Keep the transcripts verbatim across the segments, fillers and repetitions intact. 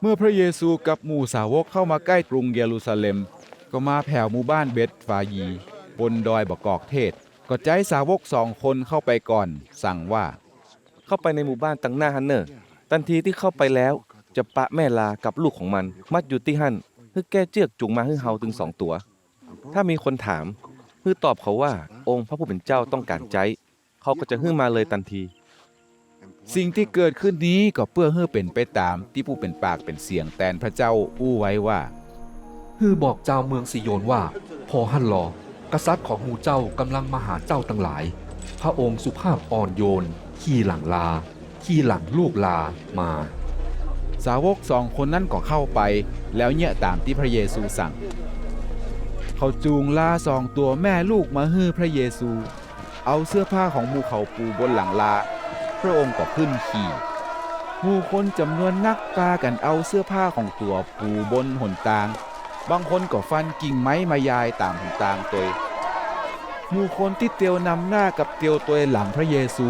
เมื่อพระเยซูกับหมู่สาวกเข้ามาใก้กรุงเยรูซาเล็ม ก็มาแผวหมู่บ้านเบธฟายี บนดอยบ่ากอกเทศ ก็ใจ๊สาวกสองคนเข้าไปก่อน สั่งว่า เข้าไปในหมู่บ้านตังหน้าหั้นเน่อ ตันทีตี้เข้าไปแล้ว จะปะแม่ลากับลูกของมัน มัดอยู่ตี้หั้น หื้อแก้เจื้อกจู๋งมาหื้อเฮาตึงสองตั๋ว ถ้ามีคนถาม หื้อตอบเขาว่า องค์พระผู้เป๋นเจ้าต้องก๋านใจ๊ เขาก็จะหื้อมาเลยตันที สิ่งตี้เกิดขึ้นนี้ก็เปื้อหื้อเป๋นไปต๋ามตี้ผู้เป๋นปากเป๋นเสียงแตนพระเจ้าอู้ไว้ว่า หื้อบอกจาวเมืองซีโยนว่า ผ่อหั้นลอ กษัตริย์ของหมู่เจ้าก่ำลังมาหาเจ้าตังหลาย พระองค์สุภาพอ่อนโยน ขี่หลังลา ขี่หลังลูกลามา สาวกสองคนนั้นก็เข้าไป แล้วเยียะต๋ามตี้พระเยซูสั่ง เขาจูงลาสองตั๋วแม่ลูกมาหื้อพระเยซู เอาเสื้อผ้าของหมู่เขาปู๋บนหลังลา พระองค์ก็ขึ้นขี่ หมู่คนจ๋ำนวนนักปากั๋นเอาเสื้อผ้าของตั๋วปู๋บนหนตาง บางคนก็ฟันกิ่งไม้มายายต๋ามหนตางตวย หมู่คนตี้เตียวนำหน้ากับเตียวตวยหลังพระเยซู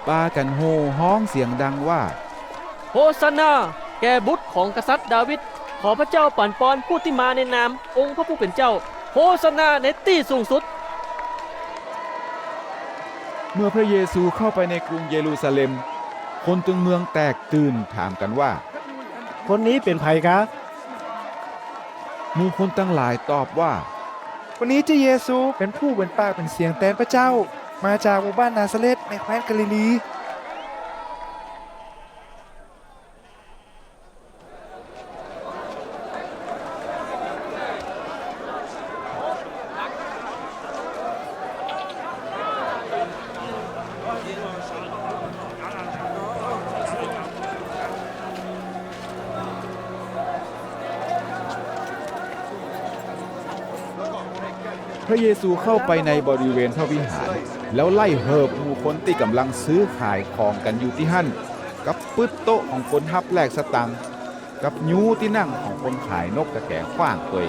ปากั๋นโห่ฮ้องเสียงดังว่า โฮซันนา แก่บุตรของกษัตริย์ดาวิด ขอพระเจ้าปั๋นปอนผู้ตี้มาในนามองค์พระผู้เป๋นเจ้า โฮซันนาในตี้สูงสุด เมื่อพระเยซูเข้าไปในกรุงเยรูซาเล็ม คนตึงเมืองแตกตื่นถามกั๋นว่า คนนี้เป๋นใผกา หมู่คนตังหลายตอบว่า คนนี้จื้อเยซู เป๋นผู้เป๋นปากเป๋นเสียงแตนพระเจ้า มาจากหมู่บ้านนาซาเร็ธในแคว้นกาลิลี พระเยซูเข้าไปในบริเวณพระวิหาร แล้วไล่เหิบหมู่คนตี้ก่ำลังซื้อขายของกั๋นอยู่ตี้หั้น กับปึ๊ดโต๊ะของคนฮับแลกสตางค์ กับยู้ตี้นั่งของคนขายนกกระแตขว้างตวย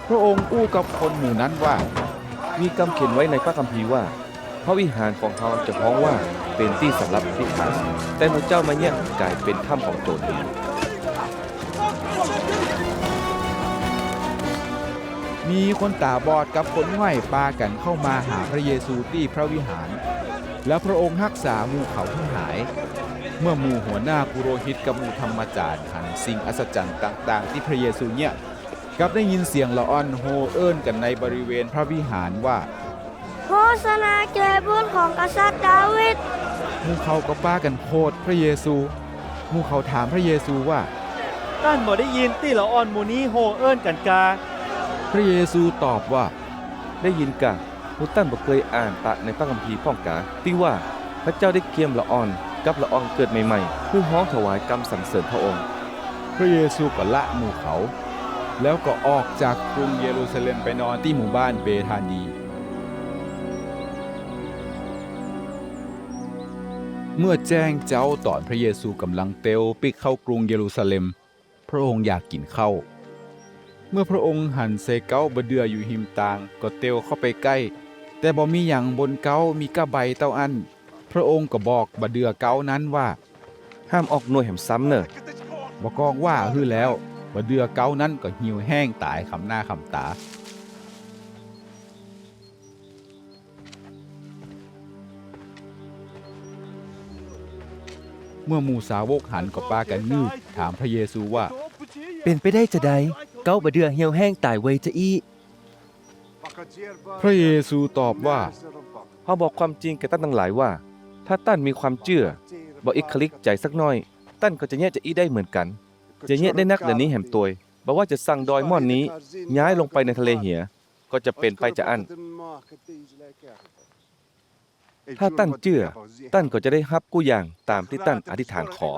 พระองค์อู้กับคนหมู่นั้นว่า มีกำเขียนไว้ในพระคัมภีร์ว่า พระวิหารของเฮาจะฮ้องว่าเป๋นตี้สำหรับอธิษฐาน แต่หมู่เจ้ามาเยียะก๋ายเป๋นถ้ำของโจ๋ร มีคนต๋าบอดกับคนง่อยปากั๋นเข้ามาหาพระเยซูตี้พระวิหาร แล้วพระองค์ฮักษาหมู่เขาหื้อหาย เมื่อหมู่หัวหน้าปุโรหิตกับหมู่ธรรมาจ๋ารย์หันสิ่งอัศจรรย์ต่างๆ ตี้พระเยซูเยียะ กลับได้ยินเสียงละอ่อนโห่เอิ้นกั๋นในบริเวณพระวิหารว่า โฮซันนาแก่บุตรของกษัตริย์ดาวิด หมู่เขาก็ปากั๋นโขดพระเยซู หมู่เขาถามพระเยซูว่า ต้านบ่ได้ยินตี้ละอ่อนหมู่นี้โห่เอิ้นกั๋นกา พระเยซูตอบว่า ได้ยินก่ะ หมู่ต้านบ่เกยอ่านปะในพระคัมภีร์พ่องกา ตี้ว่า พระเจ้าได้เกียมละอ่อนกับละอองเกิดใหม่ๆ หื้อฮ้องถวายกำสรรเสริญพระองค์ พระเยซูก็ละหมู่เขา แล้วก็ออกจากกรุงเยรูซาเล็มไปนอนตี้หมู่บ้านเบธานี เมื่อแจ้งเจ๊าต๋อนพระเยซูก่ำลังเตียวปิ๊กเข้ากรุงเยรูซาเล็ม พระองค์อยากกิ๋นข้าว เมื่อพระองค์หันเซเก๊าบ่าเดื่ออยู่ฮิมตาง ก็เตียวเข้าไปใก้ แต่บ่มีหยังบนเก๊ามีก้าใบเต้าอั้น พระองค์ก็บอกบ่าเดื่อเก๊านั้นว่า ห้ามออกหน่วยแหมซ้ำเน่อ บ่ากอกว่าหื้อแล้ว บ่าเดื่อเก๊านั้นก็เหี่ยวแห้งต๋ายขำหน้าขำต๋า เมื่อหมู่สาวกหันก็ปากั๋นงืดถามพระเยซูว่า เป๋นไปได้จาใด เก๊าบ่าเดื่อเหี่ยวแห้งต๋ายไวจาอี้ พระเยซูตอบว่า เฮาบอกความจริงแก่ต้านตังหลายว่า ถ้าต้านมีความเจื้อ บ่อิกขะลิกใจ๋สักหน้อย ต้านก็จะเยียะจาอี้ได้เหมือนกั๋น จะเยียะได้นักเหลือนี้แหมตวย บ่ว่าจะสั่งดอยม่อนนี้ ย้ายลงไปในทะเลเหีย ก็จะเป๋นไปจาอั้น ถ้าต้านเจื้อ ต้านก็จะได้ฮับกู้อย่างต๋ามตี้ต้านอธิษฐานขอ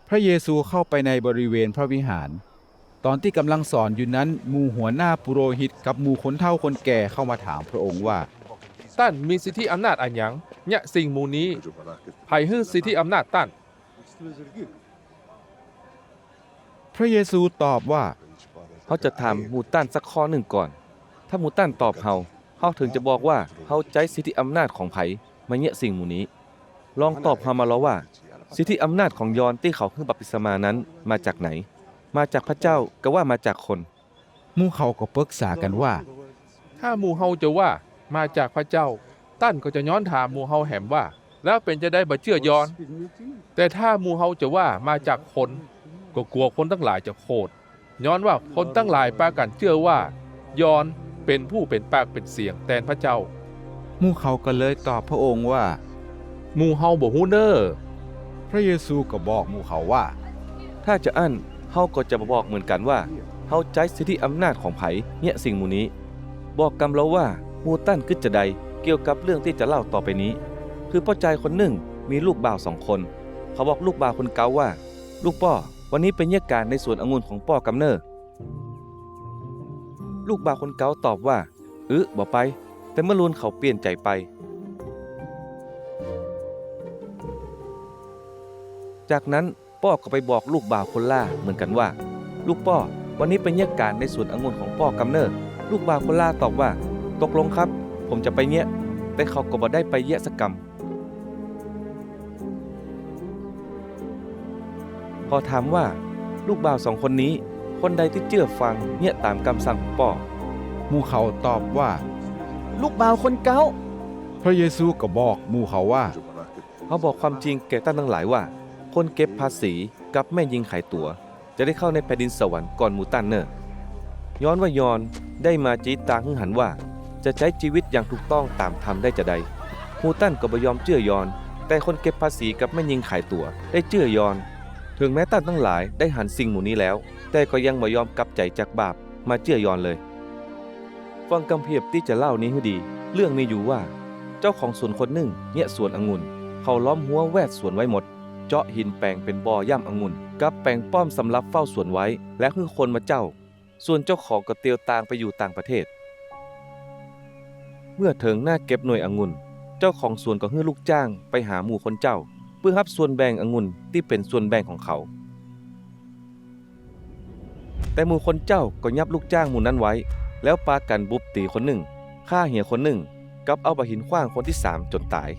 พระเยซูเข้าไปในบริเวณพระวิหาร ต๋อนตี้ก่ำลังสอนอยู่นั้น หมู่หัวหน้าปุโรหิตกับหมู่คนเฒ่าคนแก่เข้ามาถามพระองค์ว่า ต้านมีสิทธิอำนาจอะหยังเยียะสิ่งหมู่นี้ ใผหื้อสิทธิอำนาจต้าน พระเยซูตอบว่า เฮาจะถามหมู่ต้านสักข้อนึ่งก่อน ถ้าหมู่ต้านตอบเฮา เฮาเถิงจะบอกว่าเฮาใจ๊สิทธิอำนาจของใผมาเยียะสิ่งหมู่นี้ ลองตอบเฮามาลอว่า สิทธิอำนาจของยอห์นตี้เขาหื้อบัพติศมานั้นมาจากไหน มาจากพระเจ้ากาว่ามาจากคน หมู่เขาก็ปึกษากั๋นว่า ถ้าหมู่เฮาจะว่ามาจากพระเจ้า ต้านก็จะย้อนถามหมู่เฮาแหมว่า แล้วเป๋นจาใดบ่เจื้อยอห์น แต่ถ้าหมู่เฮาจะว่ามาจากคน ก็กั๋วคนตังหลายจะโขด ย้อนว่าคนตังหลายปากั๋นเจื้อว่ายอห์นเป๋นผู้เป๋นปากเป๋นเสียงแตนพระเจ้า หมู่เขาก็เลยตอบพระองค์ว่า หมู่เฮาบ่ฮู้เน่อ พระเยซูก็บอกหมู่เขาว่า ถ้าจาอั้น เฮาก็จะบ่บอกเหมือนกั๋นว่า เฮาใจ๊สิทธิอำนาจของใผเยียะสิ่งหมู่นี้ บอกกำลอว่า หมู่ต้านกึ๊ดจาใดเกี่ยวกับเรื่องตี้จะเล่าต่อไปนี้ คือป้อจายคนนึ่งมีลูกบ่าวสองคน เขาบอกลูกบ่าวคนเก๊าว่า ลูกป้อ วันนี้ไปเยียะก๋านในสวนองุ่นของป้อกำเน่อ ลูกบ่าวคนเก๊าตอบว่า อึ บ่ไป แต่เมื่อลูนเขาเปลี่ยนใจ๋ไป จากนั้นป้อก็ไปบอกลูกบ่าวคนหล้าเหมือนกั๋นว่า ลูกป้อ วันนี้ไปเยียะก๋านในสวนองุ่นของป้อกำเน่อ ลูกบ่าวคนหล้าตอบว่า ตกลงครับ ผมจะไปเยียะ แต่เขาก็บ่ได้ไปเยียะสักกำ พอถามว่า ลูกบ่าวสองคนนี้ คนใดตี้เจื้อฟังเยียะต๋ามกำสั่งของป้อ หมู่เขาตอบว่า ลูกบ่าวคนเก๊า พระเยซูก็บอกหมู่เขาว่า เฮาบอกความจริงแก่ต้านตังหลายว่า คนเก็บภาษีกับแม่ญิงขายตั๋ว จะได้เข้าในแผ่นดินสวรรค์ก่อนหมู่ต้านเน่อ ย้อนว่ายอห์นได้มาจี๊ตางหื้อหันว่า จะใจ๊จีวิตอย่างถูกต้องต๋ามธรรมได้จาใด หมู่ต้านก็บ่ยอมเจื้อยอห์น แต่คนเก็บภาษีกับแม่ญิงขายตั๋วได้เจื้อยอห์น เถิงแม้ต้านตังหลายได้หันสิ่งหมู่นี้แล้ว แต่ก็ยังบ่ยอมกลับใจ๋จากบาปมาเจื้อยอห์นเลย ฟังกำเผียบตี้จะเล่านี้หื้อดี เรื่องมีอยู่ว่า เจ้าของสวนคนนึ่งเยียะสวนองุ่น เขาล้อมฮั้วแวดสวนไว้หมด เจาะหินแป๋งเป๋นบ่อย่ำองุ่น กับแป๋งป้อมสำหรับเฝ้าสวนไว้ แล้วหื้อคนมาเจ้า ส่วนเจ้าของก็เตียวตางไปอยู่ต่างประเทศ เมื่อเถิงหน้าเก็บหน่วยองุ่น เจ้าของสวนก็หื้อลูกจ้างไปหาหมู่คนเจ้า เปื้อฮับส่วนแบ่งองุ่นตี้เป๋นส่วนแบ่งของเขา แต่หมู่คนเจ้าก็ยับลูกจ้างหมู่นั้นไว้ แล้วปากั๋นบุบตี๋คนนึ่ง ฆ่าเหียคนนึ่ง กับเอาบ่าหินขว้างคนตี้สามจ๋นต๋าย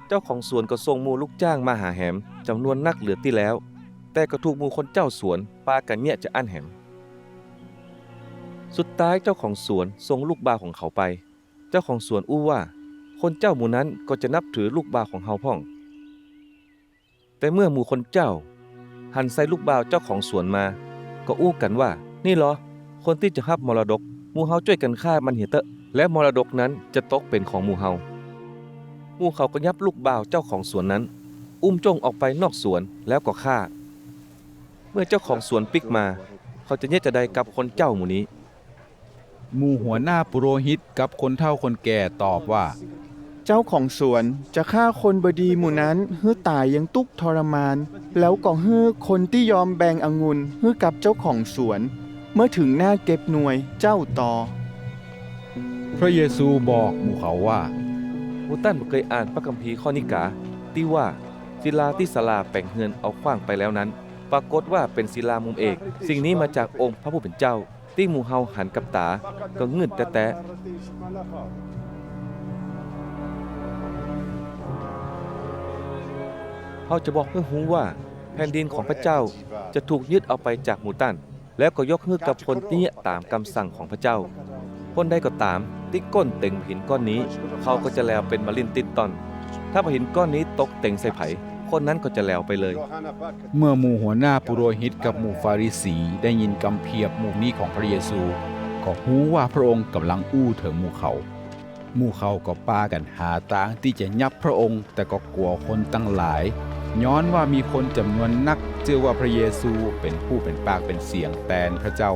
เจ้าของสวนก็ส่งหมู่ลูกจ้างมาหาแหมจ๋ำนวนนักเหลือตี้แล้ว แต่ก็ถูกหมู่คนเจ้าสวนปากั๋นเยียะจาอั้นแหม สุดต๊ายเจ้าของสวนส่งลูกบ่าวของเขาไป เจ้าของสวนอู้ว่า คนเจ้าหมู่นั้นก็จะนับถือลูกบ่าวของเฮาพ่อง แต่เมื่อหมู่คนเจ้าหันใส่ลูกบ่าวเจ้าของสวนมา ก็อู้กั๋นว่า นี่ลอ คนตี้จะฮับมรดก หมู่เฮาจ้วยกั๋นฆ่ามันเหียเต๊อะ แล้วมรดกนั้นจะตกเป๋นของหมู่เฮา หมู่เขาก็ยับลูกบ่าวเจ้าของสวนนั้น อุ้มจ้งออกไปนอกสวนแล้วก็ฆ่า เมื่อเจ้าของสวนปิ๊กมา เขาจะเยียะจาใดกับคนเจ้าหมู่นี้ หมู่หัวหน้าปุโรหิตกับคนเฒ่าคนแก่ตอบว่า เจ้าของสวนจะฆ่าคนบ่ดีหมู่นั้นหื้อต๋ายอย่างตุ๊กทรมาน แล้วก็หื้อคนตี้ยอมแบ่งองุ่นหื้อกับเจ้าของสวน เมื่อเถิงหน้าเก็บหน่วยเจ้าต่อ พระเยซูบอกหมู่เขาว่า หมู่ต้านบ่เกยอ่านพระคัมภีร์ข้อนี้กา ตี้ว่า ศิลาตี้สลาแป๋งเฮือนเอาขว้างไปแล้วนั้น ปรากฏว่าเป๋นศิลามุมเอก สิ่งนี้มาจากองค์พระผู้เป๋นเจ้า ตี้หมู่เฮาหันกับต๋า ก็งืดแต๊ๆ เฮาจะบอกหื้อฮู้ว่า แผ่นดินของพระเจ้าจะถูกยึดเอาไปจากหมู่ต้าน แล้วก็ยกหื้อกับคนตี้เยียะต๋ามกำสั่งของพระเจ้า คนใดก็ต๋ามตี้ก้นเต็งหินก้อนนี้ เขาก็จะแหลวเป๋นบ่าลิ่นติ๊ดต้อน ถ้าบ่าหินก้อนนี้ตกเต็งใส่ใผ คนนั้นก็จะแหลวไปเลย เมื่อหมู่หัวหน้าปุโรหิตกับหมู่ฟาริสีได้ยินกำเผียบหมู่นี้ของพระเยซู ก็ฮู้ว่าพระองค์ก่ำลังอู้เถิงหมู่เขา หมู่เขาก็ปากั๋นหาตางตี้จะยับพระองค์ แต่ก็กั๋วคนตังหลาย ย้อนว่ามีคนจ๋ำนวนนักเจื้อว่าพระเยซูเป๋นผู้เป๋นปากเป๋นเสียงแตนพระเจ้า